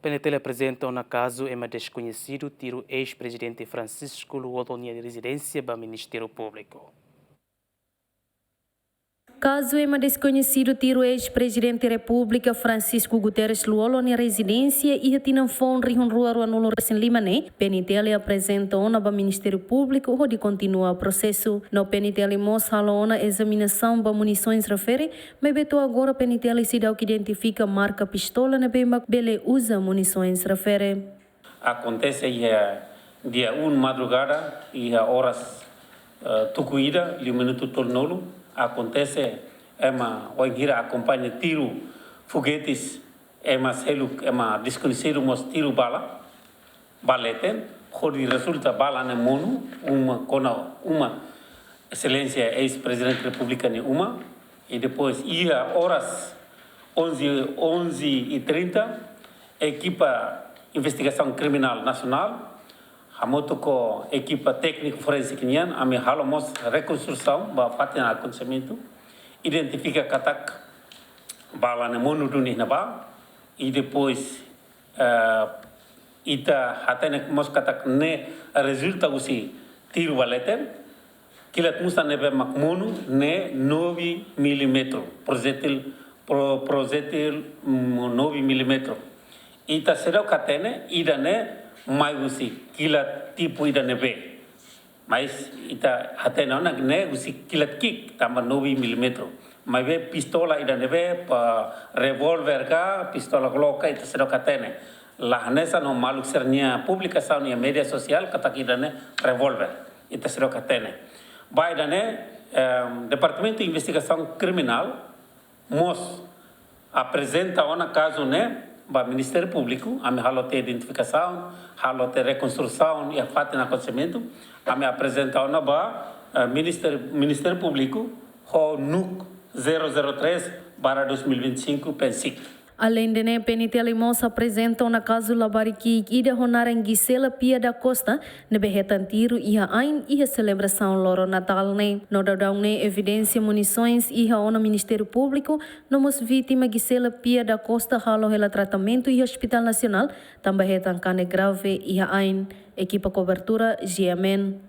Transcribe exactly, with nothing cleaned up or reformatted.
PNTL aprezenta ona kazu ema deskoñesidu tiru eis-prezidente Francisco Lú-Olo nia rezidénsia ba Ministériu Públiku. Kazu ema deskoñesidu tiru eis-prezidente Repúblika Francisco Guterres Lú-Olo nia rezidénsia iha tinan foun rihun rua ruanulu resin lima ne'e, PNTL aprezenta ona ba Ministériu Públiku hodi kontinua prosesu. No PNTL mós halo ona ezaminasaun ba munisoens refere, maibé to'o agora PNTL seidauk identifika marka pistola ne'ebé mak bele uza munisoens refere. Akontese iha dia um madrugada, iha oras, eh, tuku ida liu minutu tolunulu, akontese ema wainhira akompaña tiru foguetes, ema seluk, ema deskoñesidu mós tiru bala ba leten, hodi rezulta bala ne'e monu, uma kona uma Exelénsia eis-prezidente Repúblika nia uma, i depois iha oras onze, onze e trinta, ekipa investigasaun kriminál nasionál, hamutuk ho ekipa tékniku forénsiku nian, ami halo mós rekonstrusaun ba fatin akontesimentu, identifika katak bala ne'e monu duni iha ne'ebá, i depois, eh, ita hatene mós katak ne'e rezulta husi tiru ba leten, kilat musan ne'ebé mak monu ne'e nove milímetru, projétil, pro-, projétil, mm, nove milímetru. Ita seidauk hatene ida-ne'e mai husi kilat tipu ida ne'ebé. Mas ita hatene ona ne'e husi kilat ki'ik tanba nove milímetru. Maibé pistola ida ne'ebé, pa revólver ka, pistola Glock ka, ita seidauk hatene. La hanesan ho maluk sira-nia publikasaun iha média sosiál katak ida-ne'e revólver. Ita seidauk hatene. Ba ida-ne'e, em, Departamentu Investigasaun Kriminál mós aprezenta ona kazu ne'e ba Ministériu Públiku, ami halo tiha identifikasaun, halo tiha rekonstrusaun iha fatin akontesimentu, ami aprezenta ona ba, eh, Ministér-, Ministériu Públiku, ho NUC zero zero três barra dois mil e vinte e cinco, PNSIC. Aleinde ne'e, PNTL mós aprezenta ona kazu labarik ki'ik ida ho naran Gisela Pia da Costa, ne'ebé hetan tiru iha ain iha selebrasaun loron Natál ne'e. No daudaun ne'e evidénsia munisoens iha ona Ministériu Públiku, no mós vítima Gisela Pia da Costa halo hela tratamentu iha Hospitál Nasionál, tanba hetan kanek grave iha ain. Ekipa kobertura, G M N.